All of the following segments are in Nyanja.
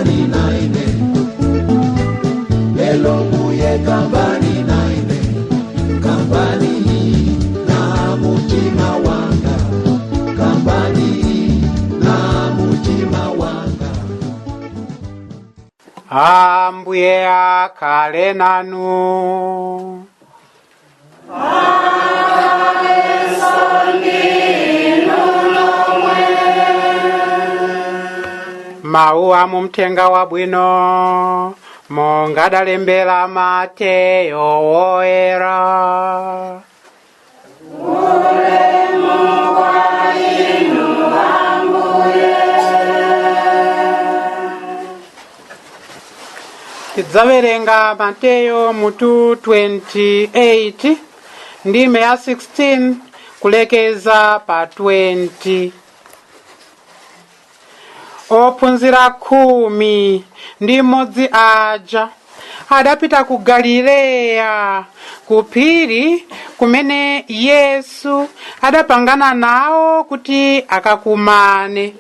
Kambani naine, lelo mbuye kambani naine, kambani na mutima wanga, kambani na mutima wanga. Ambuye akhale nanu. Mawu a mumthenga wabwino monga adalembera Mateyo woyera. Tidzawerenga Mateyo mutu 28 ndime ya 16 kulekeza pa 20. Ophunzira 11 aja adapita ku Galileya, ku phiri kumene Yesu adapangana nawo kuti akakumane.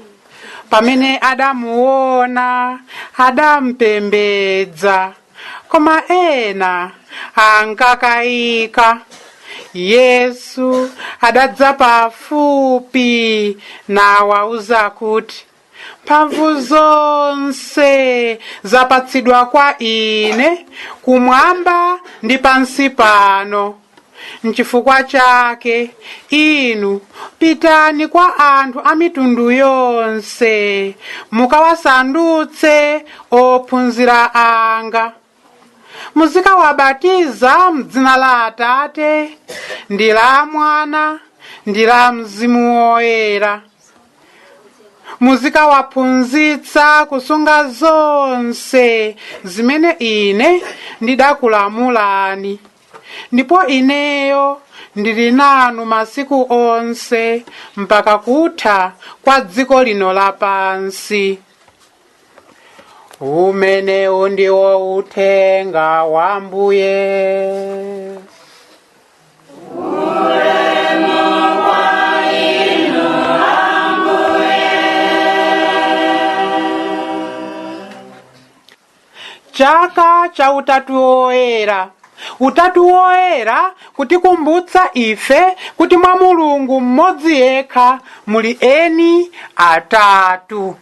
Pamene adamuona, adampembedza, koma ena ankakayika. Yesu adadza pafupi nawawuza kuti, mphamvu zonse zapatsidwa kwa ine kumwamba ndi pansi pano. Nchifukwa chake inu pitani kwa anthu a mitundu yonse, mukawasandutse ophunzira anga. Muzikawabatiza m'dzina la Atate ndi la Mwana ndi la Mzimu Woyera. Muzikawaphunzitsa kusunga zonse zimene ine ndidakulamulani, ndipo ineyo ndili nanu masiku onse mpaka kutha kwa dziko lino lapansi. Umenewu ndiwo uthenga wa Ambuye. Chaka cha Utatu Woyera. Utatu Woyera kutikumbutsa ife kuti mwa Mulungu mmodzi yekha muli eni atatu.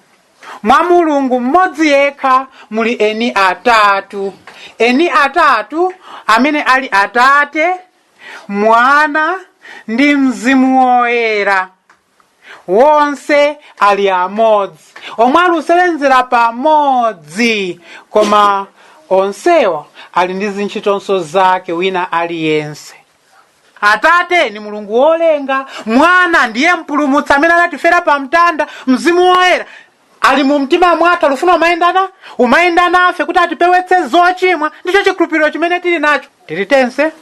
Mwa Mulungu mmodzi yekha muli eni atatu. Eni atatu amene ali Atate, Mwana ndi Mzimu Woyera. Wonse ali amodzi, omwe alusevenzera pamodzi, koma onsewa ali ndi zintchitonso zake wina aliyense. Atate ni Mulungu wolenga, Mwana ndiye mpulumutsi amene anatifera pamtanda, Mzimu Woyera ali mu mtima mwathu, alufuna umayenda nafe kuti atipewetse zochimwa. Ndicho chikhulupiriro chimene tili nacho. Tili tense.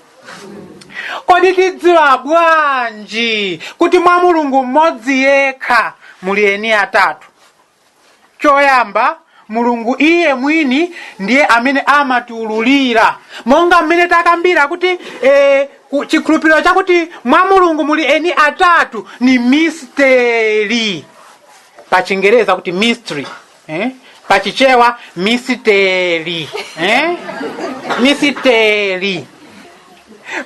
Kodi tidziwa bwanji kuti mwa Mulungu mmodzi yekha muli eni atatu? Choyamba, Mulungu iye mwini ndiye amene amatiululira, monga mmene takambira kuti chikhulupiriro chakuti mwa Mulungu muli eni atatu ni mystery, pa Chingereza kuti mystery, eh? Pachichewa mystery, eh? Mystery.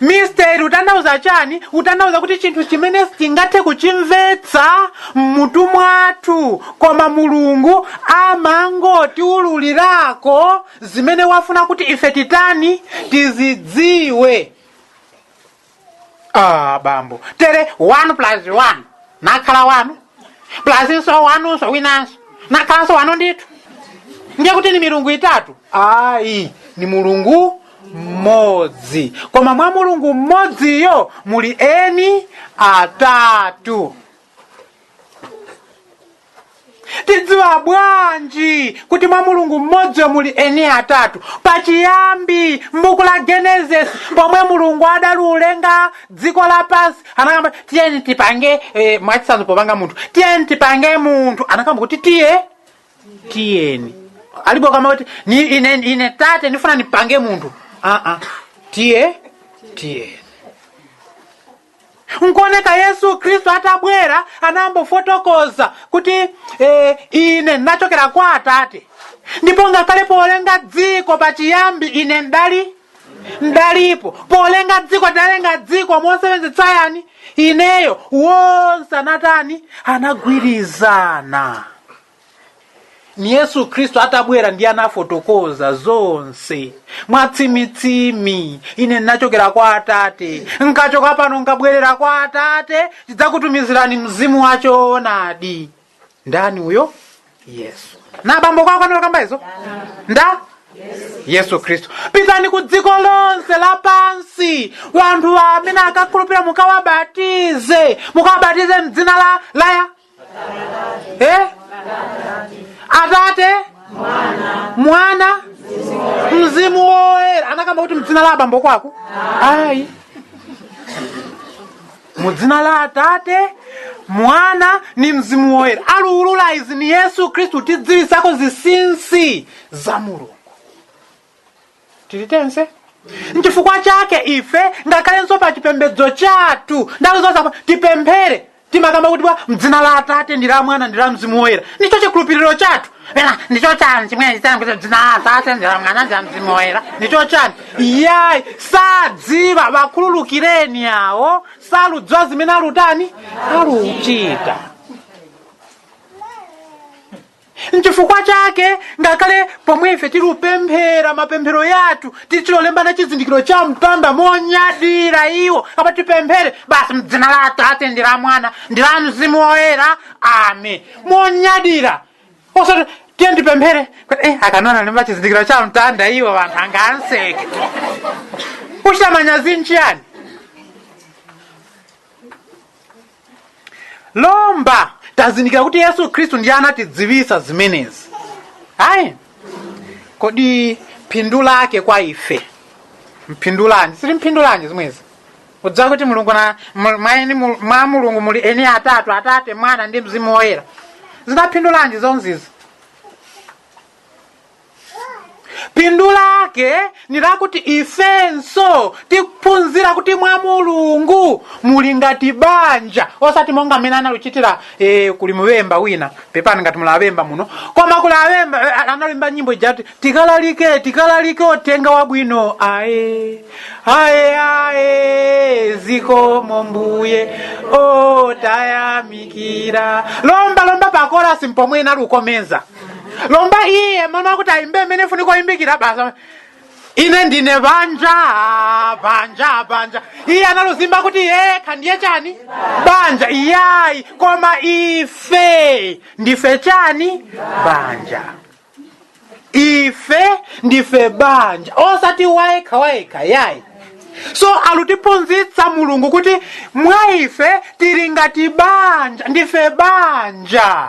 Mystery utanthauza chani? Utanthauza kuti chinthu chimene sitingathe kuchimvetsa mmutu mwathu, koma Mulungu amangotiululirako zimene wafuna kuti ife titani? Tizidziwe. Bambo, tere 1 plus 1 nakhala 1 plus nso 1 nso winanso nakhalanso 1 ndithu, ndiye kuti ni milungu itatu? Ayi, ni Mulungu mmodzi, koma mwa Mulungu mmodziyo muli eni atatu. Tidziwa bwanji kuti mwa Mulungu mmodziyo muli eni atatu? Pachiyambi, m'buku la Genesis, pomwe Mulungu adalulenga dziko lapansi, anakamba, "Tiyeni tipange," mwachitsanzo popanga munthu, "Tiyeni tipange munthu." Anakamba kuti tiye tiyeni. Alipo kama kuti ni ine tate ndifuna nipange munthu. Tiye tiyeni. Nkuoneka Yesu Khristu atabwera anambofotokoza kuti ine ndinachokera kwa Atate, ndipo ngakhale polenga dziko pachiyambi ine ndalipo. Polenga dziko ndalenga dziko mosewenzetsa yani? Ineyo. Wonse anatani? Anagwirizana. Ni Yesu Khristu atabwera ndiye anafotokoza zonse mwatsimitsimi: ine ndinachokera kwa Atate, nkachoka pano nkabwerera kwa Atate, tidzakutumizirani mzimu wachoonadi. Ndani uyo? Yesu. Na abambo kwako anakamba izo nda Yesu Khristu. Pitani ku dziko lonse lapansi, wanthu amene akakhulupirira mukawabatize, mukawabatize mdzina la laya eh? Atate, Mwana, Mzimu Woyera. Anakamba kuti mdzina la abambo kwako? Ayi, mudzina la Atate, Mwana ni Mzimu Woyera. Aluulula izi ni Yesu Khristu, tidziwisako zinsinsi za Mulungu. Tili tense? Nchifukwa chake ife ngakhalenso pa chipembedzo chathu nthawi zonse apa tipemphere timakamba kuti bwa mdzina la Atate ndi la Mwana ndi la Mzimu Woyera. Ndicho chikhulupiriro chathu. Pena ndicho chani chimene chitani kuti dzina la Atate ndi la Mwana ndi la Mzimu Woyera ndicho chani? Yayi, sadziwa, vakhululukireni awo, saludziwa zimene alutani aluchita. Nchifukwa chake ngakhale pomwe ife tilupemphera mapemphero yathu tichilolembana chizindikiro cha mtanda monyadira iwo apa tipemphere basi mdzina la Atate ndi la Mwana ndi la Mzimu Woyera, amen, monyadira. Osati tiye ndipemphere kuti akanona lemba chizindikiro cha mtanda iwo anthu anganseke. Uchita manyazi nchiyani? Lomba tazindikira kuti Yesu Khristu ndiye anatidziwisa zimenezi. Ayi, kodi phindu lake kwa ife mphindulanji? Sili mphindulanji zimwezi udziwa kuti Mulungu na mwa Mulungu muli eni atatu, Atate, Mwana ndi Mzimu Woyera. Zinaphindulanji zonzizi? Phindu lake ni lakuti ifenso tikuphunzira kuti mwa Mulungu muli ngati banja, osati monga mmene analuchitira kuli muwemba wina. Pepani ngati mulawemba muno, koma kulawemba analemba nyimbo ijati tikalalike, tikalalike utenga wabwino, aye aye aye, zikomo mbuye, o tayamikira. Lomba lomba pakorasi mpomwe inalukomeza. Lomba iye mama kuti ayimbe mmene funiko oyimbikira basa, ine ndine banja, banja, banja. Iye analuzimba kuti yekha ndiye chani? Banja. Iyayi, koma ife ndife chani? Banja. Ife ndife banja, osati wayekha wayekha, yayi. So alutiphunzitsa Mulungu kuti mwa ife tili ngati banja, ndife banja,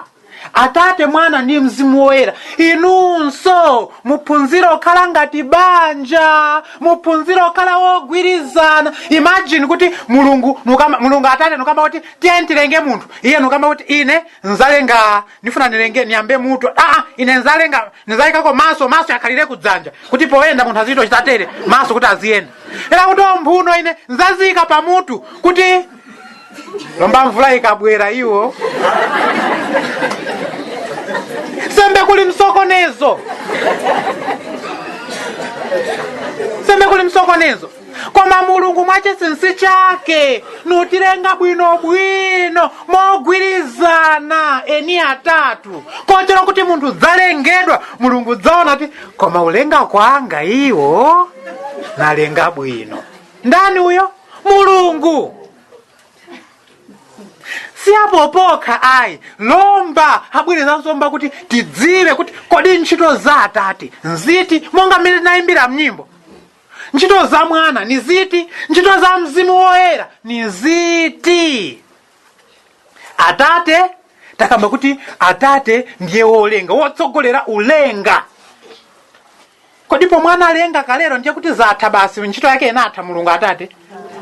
Atate, Mwana ndi Mzimu Woyera. Inunso muphunzire okhala ngati banja, muphunzire okhala wogwirizana. Imagine kuti Mulungu nukamba, Mulungu Atate nukamba kuti tiye tilenge munthu, iye nukamba kuti ine nzalenga, ndifuna nilenge niyambe mutu, ine nzalenga nizayikako maso, maso yakhalire kudzanja kuti poyenda munthu azito chitatere maso kuti aziyenda, era kuti mphuno ine nzazika pamutu kuti lomba mvula ikabwera iwo. Sembe kuli msokonezo, sembe kuli msokonezo. Koma Mulungu mwachinsinsi chake nutilenga bwinobwino mogwirizana eni atatu, kotero kuti munthu dzalengedwa Mulungu dzaona ti koma ulenga kwanga iwo nalenga bwino. Ndani uyo? Mulungu. Siyapo pokha ayi, lomba abwerezanso mba kuti tidziwe kuti kodi ntchito za Atate nziti, monga mmene tinayimbira mnyimbo. Ntchito za Mwana ni ziti? Ntchito za Mzimu Woyera ni ziti? Atate, takamba kuti Atate ndiye wolenga, wotsogolera ulenga. Kodi pomwe analenga kalero ndiye kuti zatha basi, ntchito yake inatha Mulungu Atate?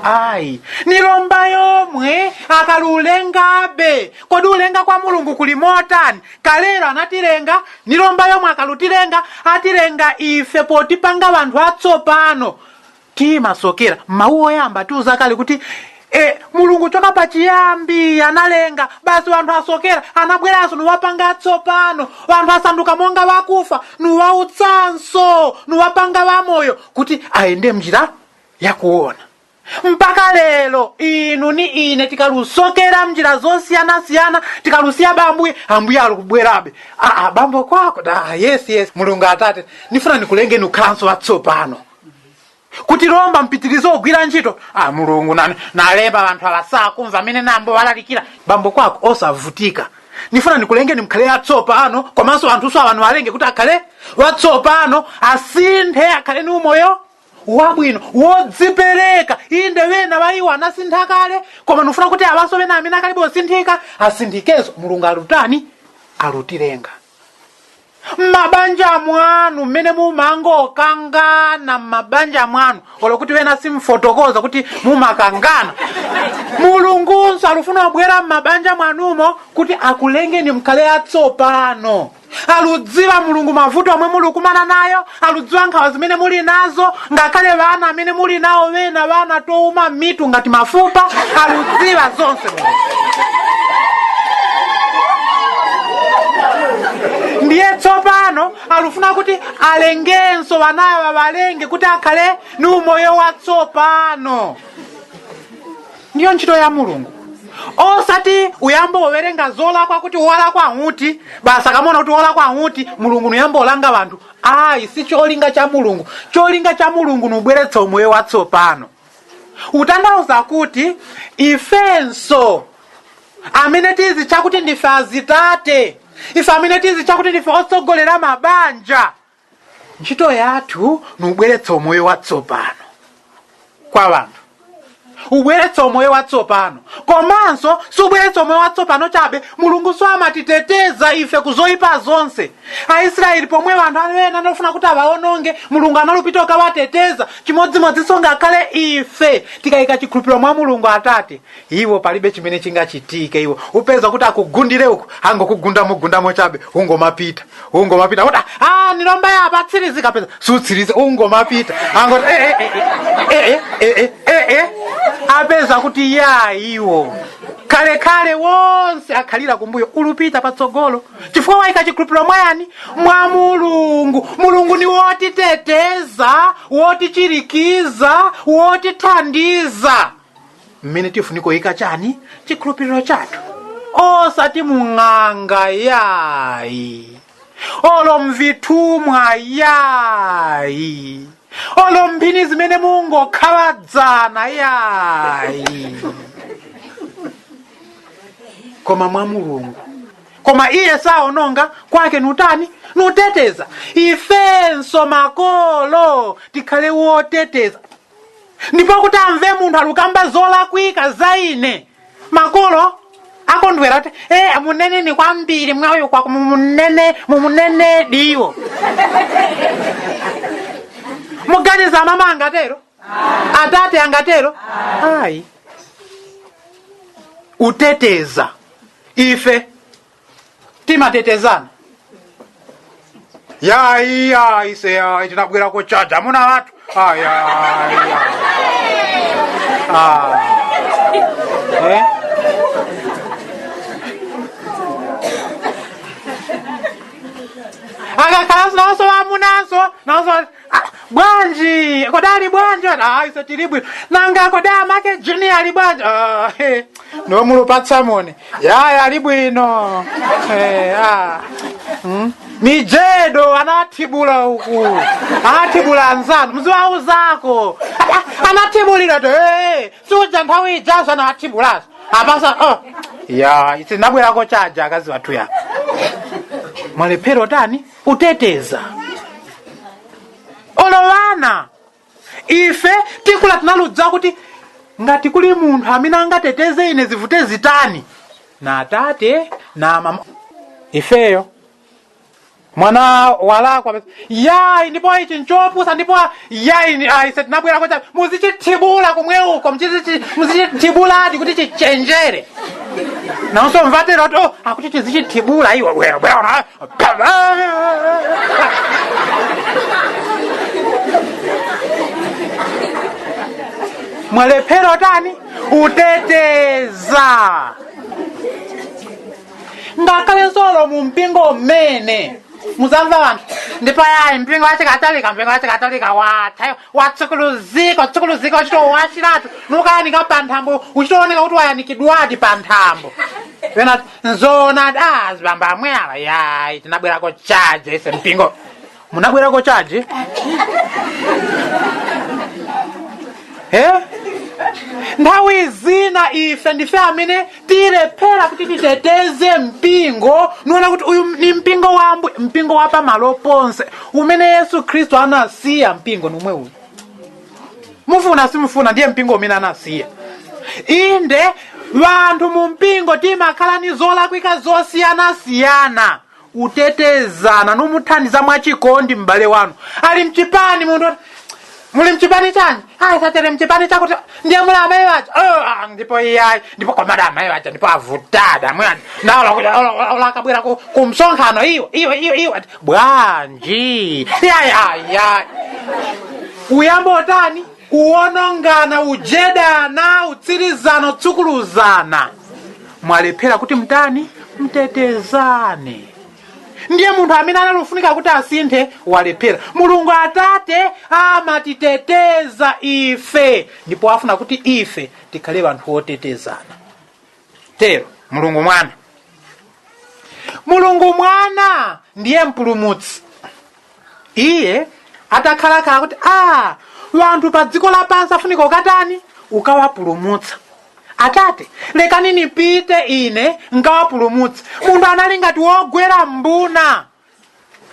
Ayi, nilomba yomwe akalulengabe. Kodi ulenga kwa Mulungu kuli motani? Kalero anatilenga, nilomba yomwe akalutilenga, atilenga ife potipanga vanthu atsopano. Timasokera mawu oyamba tiuza kale kuti Mulungu choka pachiyambi analenga basi wanthu asokera anabweranso nuwapanga atsopano, wanthu asanduka monga wakufa nuwautsanso nuwapanga wamoyo kuti ayende mnjira yakuona. Mpaka lero inu ni ine tikalusokera mnjira zosiyanasiyana, tikalusiya bambuye, ambuye alikubwerabe. Aa, bambo kwako da, yes yes, Mulungu atate nifuna nikulengeni ukhalanso watsopano kuti lomba mpitirizo ogwira ntchito. Ah, Mulungu nalemba vanthu avasakumva amene nambo walalikira. Bambo kwako osavutika, nifuna nikulengeni mkhale atsopano, komanso anthuso awanu alenge kuti akhale watsopano, asinthe akhale ni umoyo wabwino wodzipereka. Inde wena waiwo anasintha kale, koma nifuna kuti awanso wena amene akalibe osinthika asinthikenso. Mulungu alutani? Alutilenga. M'mabanja mwanu mmene mumangokangana m'mabanja mwanu, olo kuti wena simfotokoza kuti mumakangana, Mulungunso alufuna kubwera m'mabanja mwanumo kuti akulengeni mkhale atsopano. Aludziwa Mulungu mavuto omwe muli kumana nayo, aludziwa nkhawa zimene muli nazo, ngakhale vana amene muli nawo wena vana touma mitu ngati mafupa, aludziwa zonse Mulungu. Ndiye tsopano alufuna kuti alengenso vanawa, valenge kuti akhale ni umoyo watsopano. Ndiyo ntchito ya Mulungu, osati uyambo wowerenga zolakwa kuti wolakwa ang'uti basa, kamona kuti wolakwa ang'uti Mulungu nuyamba olanga vanthu. Ayi, si cholinga cha Mulungu. Cholinga cha Mulungu nubweretsa umoyo watsopano. Utanthauza kuti ifenso amene tizi chakuti ndife azitate, ife amene tizi chakuti ndife otsogolera mabanja, ntchito yathu nubweretsa umoyo watsopano kwa vanthu, ubweretsa umoyo watsopano. Komanso subweretsa umoyo watsopano chabe, Mulungu so amatiteteza ife kuzoyipa zonse. Aisraeli pomwe vanthu ena anafuna kuti awaononge, Mulungu analupita ukawateteza. Chimodzimodzinso ngakhale ife tikayika chikhulupiriro mwa Mulungu atate, iwo palibe chimene chingachitike. Iwo upeza kuti akugundire uku, angokugunda mugundamo chabe, ungomapita ungomapita kuti ah, nilomba yapa atsirizika, peza sutsirize, ungomapita angoti eh, eh, eh, eh, eh, eh, eh, apeza kuti ya iwo kalekale wonse akhalira kumbuyo, ulupita patsogolo chifukwa wayika chikhulupiriro mwa yani? Mwa Mulungu. Mulungu ni wotiteteza, wotichirikiza, wotithandiza mmene tifunika kuyika chani? Chikhulupiriro chathu, osati mung'anga yayi, olo mvithumwa yayi, olo mphini zimene mungokhaladzana yayi, koma mwa Mulungu. Koma iye saononga kwake, nutani? Nuteteza. Ifenso makolo tikhale woteteza, ndipo kuti amve munthu alukamba zolakwika za ine, makolo akondwera kuti muneneni kwambiri mwayo kwa munene mumunene diwo. Muganiza mama angatero? Atate angatero? Ayi. Uteteza, ife timatetezana. Yayi yayi, se yayi, tinabwera kuchaja amuna wathu ayi ayi. Ah. Eh? Akakhala nawonso amunanso nawonso, ah, bwanji kodali bwanji? Ah, iso tili bwino. Nanga kodi amake Junior ali bwanji? Ah, nomulupatsa moni. Yaya ali bwino. Ah. Mijedo anathibula uku, anathibula anzanu mziwauzako anathibulira to suja nthawi ijaso anathibulaso apasa, oh. Ya itinabwerako chaja akazi wathu ya mwalephero tani uteteza olowana. Ife tikula tinaludza kuti ngati kuli munthu amene angateteze ine zivute zitani, na atate na mama. Ifeyo mwana walakwa, yayi, ndipo ichi nchopusa, ndipo yayi, ayi, tinabwera kwacha muzichithibula kumwe uko, muzichithibuladi kuti chichenjere. Nawonso mvatero kuti oh, akuti tizichithibula iwe bwera bwera. Mwalephero tani Uteteza ngakhale solo mu mpingo mmene muzamva vanthu ndipo yayi, mpingo wa Chikatolika, mpingo wa Chikatolika watha, watsukuluzika, utsukuluzika, uchito wachiratu nukayanika pa nthambo, uchitooneka kuti wayanikidwadi pa nthambo. Pena nzoonadi, ah, zibamba amwe awa, yayi, tinabwerako chaje ise mpingo. Munabwerako chaje? Eh? Nthawi zina ife ndife amene tilephera kuti titeteze mpingo. Nuona kuti uyu ni mpingo wa Ambuye, mpingo wa pamalo ponse umene Yesu Khristu anasiya. Mpingo nomwe uyu, mufuna simufuna, ndiye mpingo umene anasiya. Inde, vanthu mu mpingo timakhala ni zolakwika zosiyanasiyana. Utetezana, numuthandiza mwachikondi m'bale wanu ali mchipani. Munthu oti, "Muli mchipani chanji?" "Ayi, satere mchipani chakuti." "Ndiye muli amayi waja?" "Oh, ah, ndipo iyayi, ndipo komada amayi waja ndipo avutada amwe naolakabwera ku msonkhano iwo iwo iwo iwo bwanji." "Iyayi, ayi." Uyamba otani? Kuwonongana, ujedana, utsirizana, utsukuluzana. Mwalephera kuti mtani? Mtetezane. Ndiye munthu amene analufunika kuti asinthe walephera. Mulungu Atate amatiteteza ife, ndipo afuna kuti ife tikhale anthu otetezana. Tero Mulungu Mwana, Mulungu Mwana ndiye mpulumutsi. Iye atakhalakhala kuti a wanthu pa dziko lapansi afunika ukatani? Ukawapulumutsa. "Atate, lekani nipite ine nkawapulumutsa." Munthu anali ngati wogwera mbuna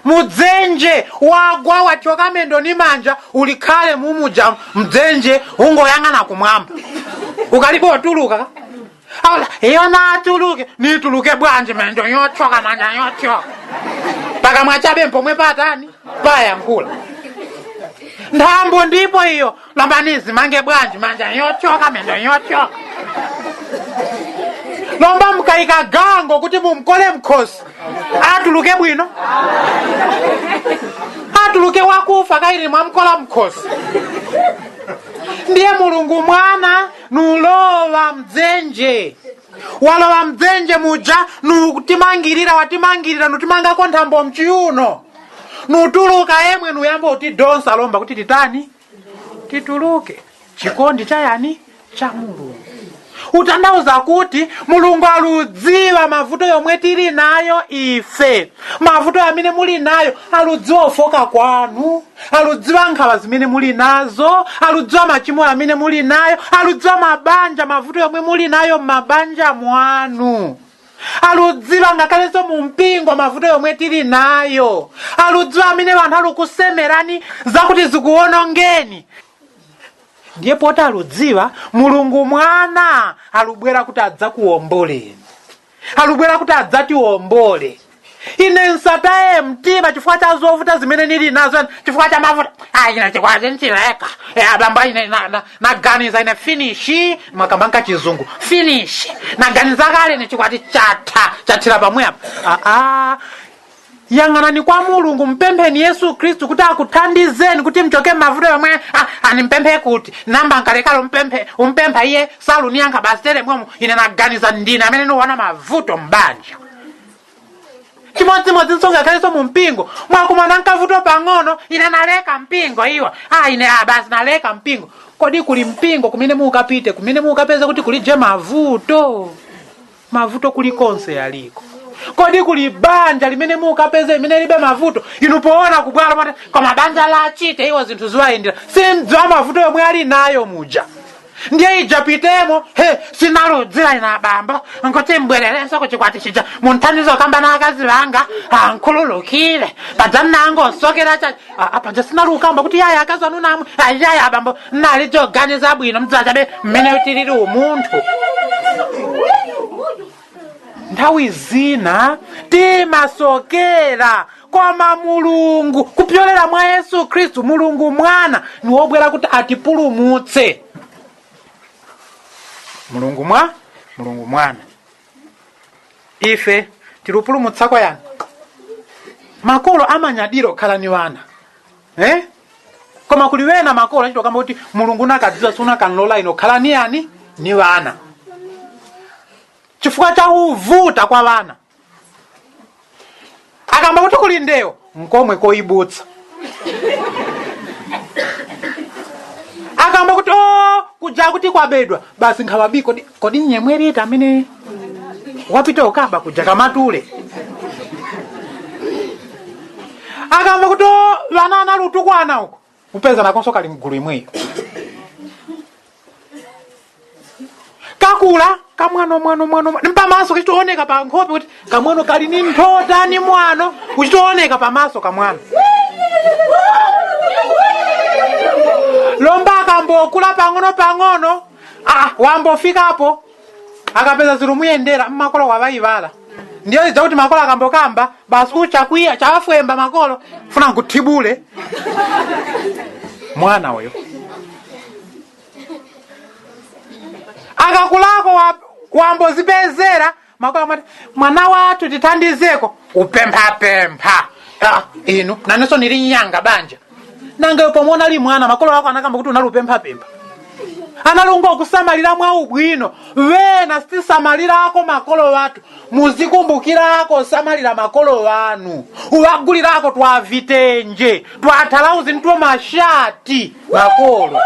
mudzenje, wagwa, wachoka mendo ni manja, ulikhale mumuja mdzenje, ungoyang'ana kumwamba, ukalibe otuluka. Aula, iyo natuluke, nituluke bwanji? Mendo yochoka, manja yochoka, pakamwa chabe mpomwe patani? Payankhula. Nthambo ndipo iyo lambanizi mange bwanji? Manja yochoka, mendo yochoka. Lomba mkaika gango kuti mumkole mkhosi, atuluke bwino? Atuluke wakufa kaili mwamkola mkhosi. Ndiye Mulungu Mwana nulowa mdzenje, walowa mdzenje muja, nutimangirira, watimangirira, nutimangako nthambo mchiuno, nutuluka emwe, nuyamba utidonsa lomba kuti titani? Tituluke. Chikondi cha yani? Cha Mulungu. Utanthauza kuti Mulungu aludziwa mavuto yomwe tili nayo ife, mavuto amene muli nayo. Aludziwa ufoka kwanu, aludziwa nkhawa zimene muli nazo, aludziwa machimo amene muli nayo, aludziwa mabanja, mavuto yomwe muli nayo m'mabanja mwanu, aludziwa ngakhalenso mu mpingo mavuto yomwe tili nayo, aludziwa amene vanthu alukusemerani zakuti zikuwonongeni. Ndiye poti aludziwa, Mulungu Mwana alubwera kuti adzakuwomboleni, alubwera kuti adzatiwombole. Ine nsataye mtima chifukwa cha zovuta zimene nili nazo, chifukwa cha mavuto. Ah, ine chikwache nchileka. Abamba, ine naganiza ine finish. Mwakamba nka chizungu, finish. Naganiza kale ine chikwati chatha, chathira pamwe apa. Ah, ah. Yang'anani kwa Mulungu, mpempheni Yesu Khristu kuti akuthandizeni kuti mchoke mavuto yomwe. Ah, animpemphe kuti namba nkalekalo mpemphe umpempha iye saluniyankha basi tere mwomo. Ine naganiza ndine amene niona mavuto mbanja. Chimodzimodzi nsonga khalenso mu mpingo, mwakumana nkavuto pang'ono, "Ine naleka mpingo iwo." Ah, ine, ah, basi naleka mpingo. Kodi kuli mpingo kumene mukapite kumene mukapeze kuti kulije mavuto? Mavuto kulikonse yaliko. Kodi kuli banja limene mukapeze limene libe mavuto? Inu poona kubwalo mati, "Koma banja lachite iwo zinthu ziwayendera." Simdziwa mavuto yomwe ali nayo muja. Ndiye ija pitemo, "He, sinaludzira ina bambo, nkuti mbwererenso kuchikwati chija, munthandizo kamba na akazi vanga ankhululukire paja nnangosokera cha paja sinalukamba kuti yaya akazi anu namwe." "Ayaya abambo, nnali joganiza bwino, mdziwa chabe mmene tilili umunthu." Nthawi zina timasokera, koma Mulungu kupyolera mwa Yesu Khristu, Mulungu Mwana ni wobwera kuti atipulumutse. Mulungu mwa Mulungu Mwana, ife tilupulumutsa kwa yani? Makolo amanyadira okhala ni wana, eh? Koma kuli wena makolo achitokamba kuti Mulungu nakadziwa sunakanlola ino khala ni yani. Ni vana, chifukwa cha uvuta kwa vana. Akamba kuti kuli ndewo, nkomwe koibutsa. Akamba kuti o kuja kuti kwabedwa, basi nkhawabi kodi nyemwerita amene wapita ukaba kuja kamatule. Akamba kuti o vana analutukwana uko, upeza nakonso kali mgulu imweyo. Kakula kamwano mwano mwano mwano, mpamaso kuchitooneka pa nkhope kuti kamwano kali ni nthota ni mwano, kuchitooneka pamaso kamwano. Lomba akambokula pang'ono pang'ono, wambofikapo akapeza zilumuyendera mmakolo wavayivala. Ndiyo idza kuti makolo akambokamba basi uchakwiya chawafwemba makolo funa nkuthibule mwana uyo. Akakulako wambozipezera makolo amati mwana wathu tithandizeko, upemphapempha. Inu nanenso nili nyanga banja nanga pomwe unali mwana makolo ako anakamba kuti unalupemphapempha, analunga okusamalira mwa ubwino. Wena sitisamalirako makolo wathu, muzikumbukirako samalira makolo wanu, uwagulirako twavitenje twathalauzi ntwo mashati makolo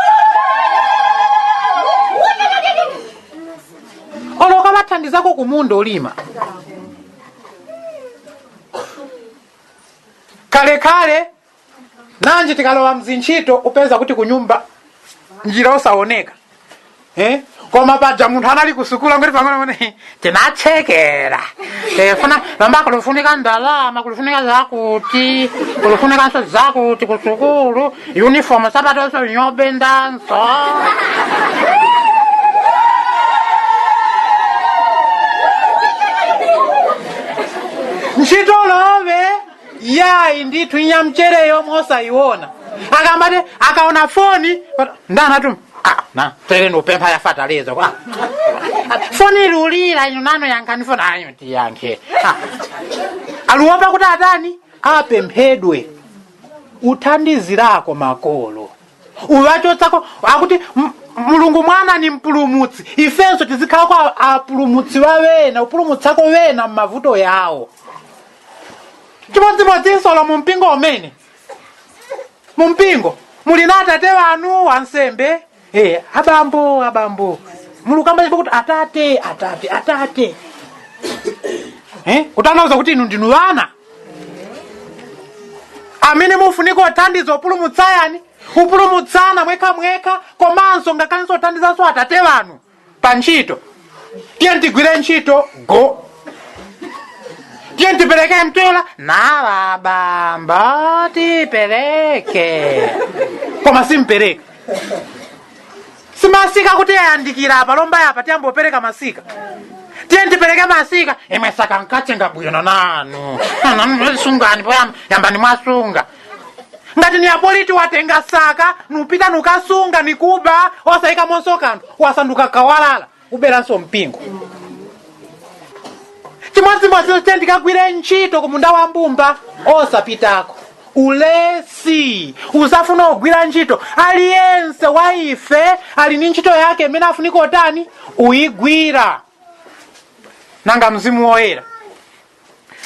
oloka bathandizako kumunda olima. Kalekale nanji tikalowa mzintchito upeza kuti kunyumba njira osaoneka, Koma paja munthu anali kusukula ngoti pang'ono pang'ono tinatchekera funa lomba kulufunika ndalama, kulufunika zakuti, kulufunikanso zakuti kusukulu uniform sapatonso nyobendanso. Ntchito love yayi ndithu inyamchereyo mosayiona. Akamati akaona foni ndanatuma na tere nupempha yafatalizo foni ilulira inu nano yankhani foni ayo tiyankhe. Aluopa kuti atani apemphedwe. Uthandizirako makolo uvachotsako akuti Mulungu mwana ni mpulumutsi, ifenso tizikhalako apulumutsi wa wena, upulumutsako wena m'mavuto yawo. Chimodzimodzinso lo mumpingo umene mumpingo muli na atate wanu wansembe, abambo abambo mulukamba kuti atate atate atate, kutanthauza kuti inu ndinu vana amene mufunika othandiza upulumutsa yani upulumutsana mwekha mwekha, komanso ngakhalenso othandizanso atate wanu pa ntchito. Tiye ntigwire ntchito go, tiye ntipereke mtola nawa bamba tipereke, koma simpereka simasika kuti ayandikira apa lomba yapa tiyambopereka masika. Tiye ntipereke masika imwe saka nkatsenga bwino nanu nanu sungani po yambani mwasunga. Ngati ni apoliti watenga saka nupita nukasunga nikuba osayika monso kanthu wasanduka kawalala uberanso mpingo. Chimodzimodzi tiye ndikagwire ntchito kumunda wa mbumba osapitako ulesi usafuna kugwira ntchito. Aliyense wa ife ali ni ntchito yake imene afunika otani uyigwira. Nanga mzimu woyera,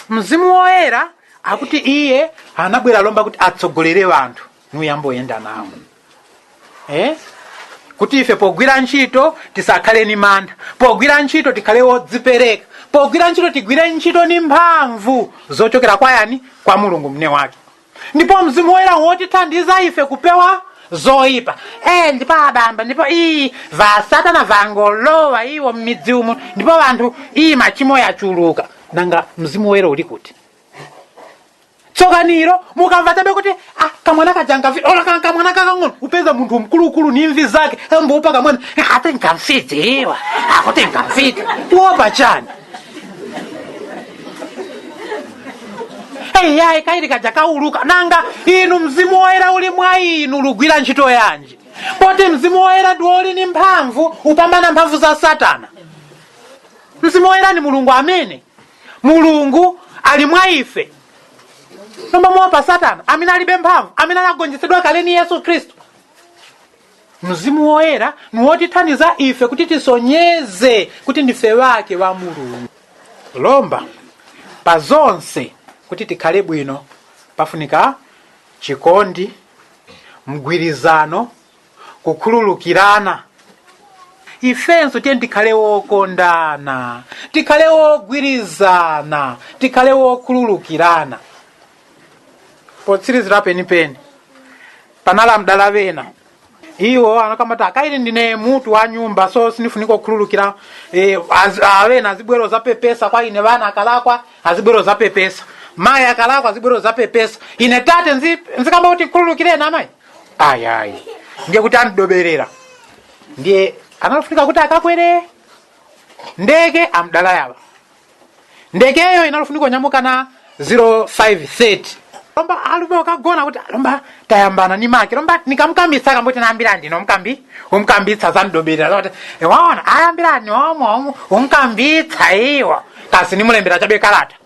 mzimu woyera akuti iye anabwera lomba kuti atsogolere wanthu nuyamboyenda nawo, Kuti ife pogwira ntchito tisakhale ni mantha, pogwira ntchito tikhale wodzipereka, pogwira ntchito tigwire ntchito ni mphamvu zochokera kwa yani, kwa Mulungu mne wake. Ndipo mzimu woyera wotithandiza ife kupewa zoyipa. Ndipo abamba ndipo iyi vasatana vangolowa iwo mmidzi umu ndipo vanthu iyi machimo yachuluka. Nanga mzimu woyera uli kuti? Tsokaniro mukamva chabe kuti kamwana kajanga ola kamwana kakang'ono upeza munthu mkulukulu ni mvi zake ambopa kamwana ate nkamfiti iwa akuti nkamfiti uopa chani? Eyayi kaili kaja kauluka. Nanga inu mzimu woyera uli mwa inu lugwira ntchito yanji? Poti mzimu woyera ndi uli ni mphamvu upambana mphamvu za Satana. Mzimu woyera ni Mulungu amene Mulungu ali mwa ife. Nomba muopa Satana amene alibe mphamvu, amene anagonjetsedwa kale ni Yesu Khristu. Mzimu Woyera niwotithandiza ife kuti tisonyeze kuti ndife wake wa Mulungu. Lomba pa zonse kuti tikhale bwino pafunika chikondi, mgwirizano, kukhululukirana. Ifenso tiye tikhale wokondana, tikhale wogwirizana, tikhale wokhululukirana. Potsirizira penipeni, panali mdala wena, iwo anakamati akaili ndine mutu wa nyumba, so sinifunika kukhululukira. Awena azibwero zapepesa kwa ine, vana akalakwa azibwero zapepesa, mayi akalakwa azibwero zapepesa. Ine tate nzikamba kuti khululukireni amayi, ayi ayi, ndiye kuti andidoberera. Ndiye analofunika kuti akakwere ndeke amdala yawa. Ndekeyo inalofunika kunyamuka na 0530. Lomba alume ukagona kuti lomba tayambana ni make, lomba nikamukambitsa kamboti naambira ndino mkambi umkambitsa zandidoberera kuti waona ayambira ni omwe omwe umkambitsa iwo kasi nimulembera chabe kalata,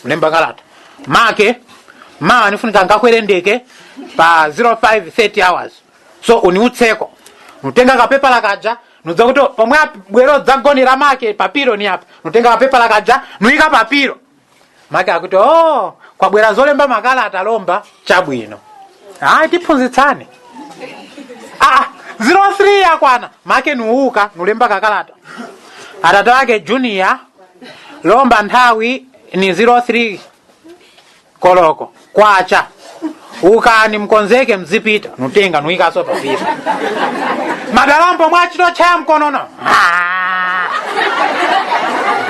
mlemba kalata make mawa nifunika nkakwere ndeke pa 0530 hours, so uniutseko. Nutenga kapepala kaja, nudza kuti pomwe bwero dzagonera make papiro ni apa, nutenga kapepala kaja nuyika papiro. Make akuti, "Oh, kwabwera zolemba makalata." Lomba chabwino, ayi, tiphunzitsane. Ah, 03 yakwana, make nuuka, nulemba kakalata: "Atate wake Junior, lomba nthawi ni 03 koloko kwacha, ukani mkonzeke mzipita." Nutenga nuyikaso papiro. Madalambo mwachito chaya mkonono. Ah.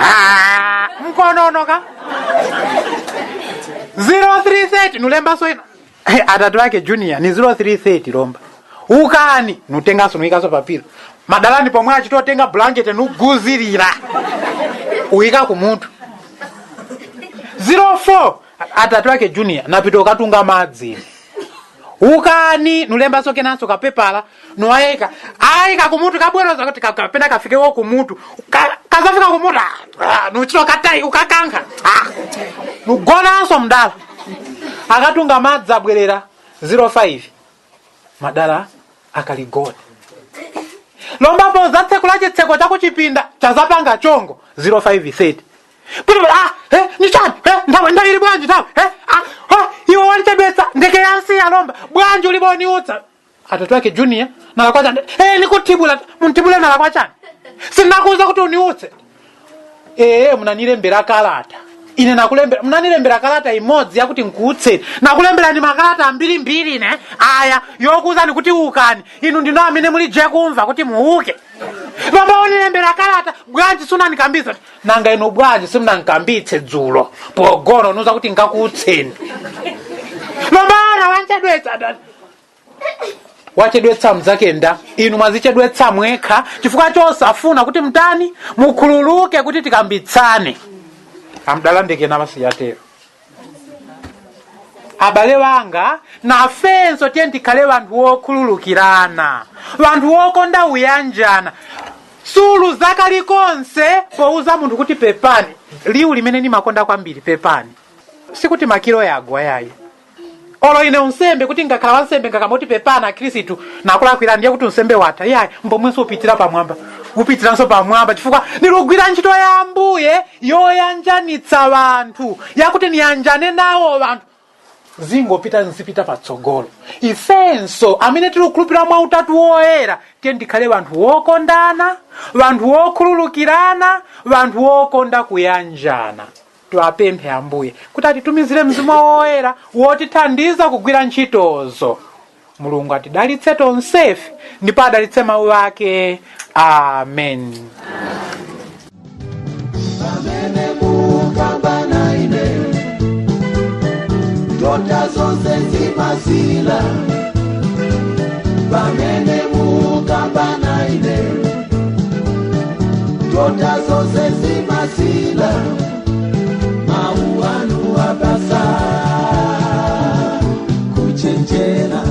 Ah, mkonono ka 0330, nulembaso ino: "Atatu ake Junior, ni 0330, lomba ukani." Nutengaso nuyikaso papiro. Madalani pomwe achitotenga blanket nuguzirira uyika kumutu. 04: "Atatu ake Junior, napita ukatunga madzi, ukani." Nulembaso kenanso kapepala, nuwayika ayika kumutu kabweroza kuti kapena kafikewo kumutu. Kazafika kumutu, nuchito katai ukakankha. Nugonanso. Mdala akatunga madzi abwerera 05, madala akaligona. Lombapo zatsekula chitseko chakuchipinda chazapanga chongo 0530 kuti, "Ah, ni chani? Nthawi nthawi ili bwanji nthawi? Ah, iwe walichedwetsa ndeke yansi, alomba bwanji uliboniutsa?" "Atatu ake Junior, nalakwa chani? Nikutibula muntibule, nalakwa chani? Sinakuuza kuti uniutse?" "Munanilembera kalata ine, nakulembera, munanilembera kalata imodzi yakuti nkuutseni? Nakulemberani makalata ambirimbiri ne aya yokuuzani kuti ukani. Inu ndino amene muli kumva kuti muuke. Lomba unilembera kalata bwanji sunanikambitsa? Nanga inu bwanji simunankambitse dzulo pogona unuza kuti nkakuutseni? Lomba ana wanchedwetsa, wachedwetsa mzake nda inu mwazichedwetsa mwekha chifukwa chosafuna kuti mtani mukhululuke kuti tikambitsane." Amdala ndekena masiyatero. Abale wanga, nafenso tiye tikhale vanthu wokhululukirana, vanthu wokonda uyanjana. Sulu zakalikonse pouza munthu kuti pepani, liwu limene nimakonda kwambiri, pepani, sikuti makilo yagwa yayi. Olo ine unsembe, kuti ngakhala wansembe ngakamoti pepana akhristu nakulakwira, ndiye kuti unsembe watha? Yayi, mbomwenso upitira pamwamba, upitiranso pamwamba, chifukwa nilugwira ntchito ya Ambuye yoyanjanitsa vanthu, yakuti niyanjane nawo vanthu, zingopita nzipita patsogolo. Ifenso amene tikukhulupirira mwa Utatu Woyera, tiye ndikhale vanthu wokondana, vanthu wokhululukirana, vanthu wokonda kuyanjana. Tiwapemphe Ambuye kuti atitumizire Mzimu Woyera wotithandiza kugwira ntchitozo. Mulungu atidalitse tonsefe ndipo adalitse mawu ake. Amen. Pamene mukambana ine, ndota zonse zimazila. Pamene mukambana ine, ndota zonse zimazila. Mau anu apasa kuchenjera.